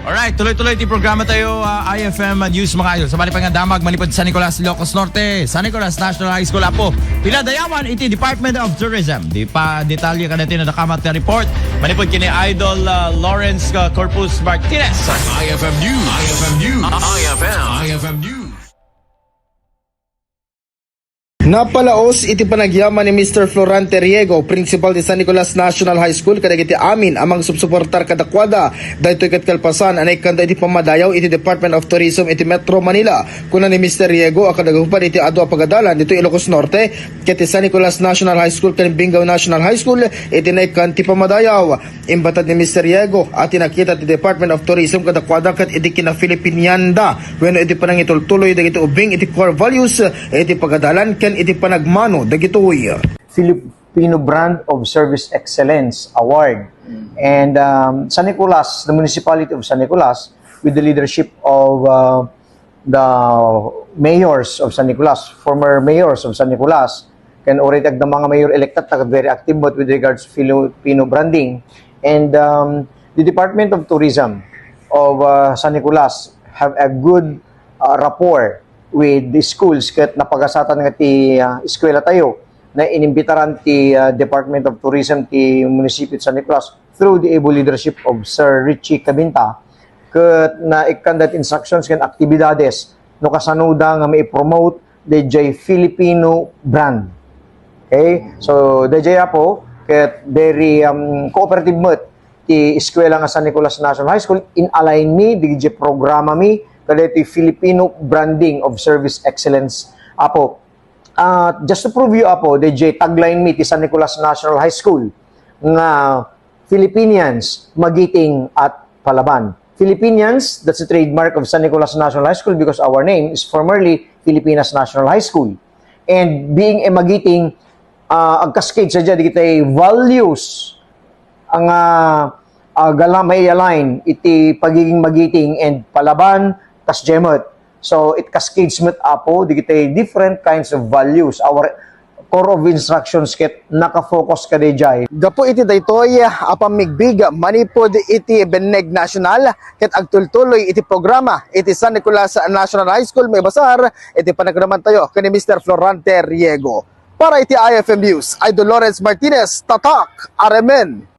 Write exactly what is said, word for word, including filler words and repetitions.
Alright, tuloy-tuloy ti programa tayo, ah, I F M News, mga idol. Sabali pay nga damag manipud San Nicolas, Ilocos Norte, San Nicolas National High School, Apo. Pinadayawan iti Department of Tourism. Di pa detalye kadagiti nadakamat nga report. Manipud kini Idol, ah, Lawrence, ah, Corpus Martinez. I F M News. I F M News. I F M. I F M News. Napalaos iti panagyaman ni Mister Florante Riego, principal ti San Nicolas National High School, kadagiti amin a mangsupsuportar kadakuada. Daytoy ket kalpasan a naikkanda iti pammadayaw iti Department of Tourism iti Metro Manila. Kuna ni Mister Riego a kadagupad iti adu a pagadalan ditoy Ilocos Norte, ket ti San Nicolas National High School ken Binggao National High School iti naikkan ti pammadayaw. Imbatad ni Mister Riego a ti nakita ti Department of Tourism kadakuada ket iti kina-Filipinianda wenno iti panangitultuloy dagiti ubing iti core values iti pagadalan ken iti panagmano dagitoy. Filipino Brand of Service Excellence Award. And, um, San Nicolas, the municipality of San Nicolas, with the leadership of, uh, the mayors of San Nicolas, former mayors of San Nicolas, ken already adda mga mayor-elected na very active but with regards to Filipino branding. And, um, the Department of Tourism of, uh, San Nicolas have a good, uh, rapport with the schools ket napagasatan nga ti, uh, eskwela tayo na inimbitaran ti, uh, Department of Tourism ti Munisipyo ti San Nicolas through the able leadership of Sir Richie Cabinta, ket naikkan daytoy instructions ken aktibidades no kasanoda nga maipromote dayjay Filipino brand. Okay? So, dayjay, Apo, ket very, um, cooperative met ti eskwela nga San Nicolas National High School in align mi dayjay programa mi kadaytoy Filipino Branding of Service Excellence, Apo. Ah, just to prove you, Apo, dayjay tagline mi ti San Nicolas National High School nga Filipinians, Magiting at Palaban. Filipinians, that's a trademark of San Nicolas National High School because our name is formerly Filipinas National High School. And being a Magiting, ah, agkascade sa dagita values nga, ah, gala may align iti pagiging Magiting and Palaban, kasdiay met. So, it cascades met, Apo, dagiti different kinds of values. Our core of instructions ket nakafocus kadayjay. Gapu iti daytoy a pammigbig manipud iti Benneg National ket agtultuloy iti programa iti San Nicolas National High School, maibasar iti panagkunabantayo ken ni Mister Florante Riego. Para iti I F M News, Idol Lawrence Martinez, Tatak, Aremen.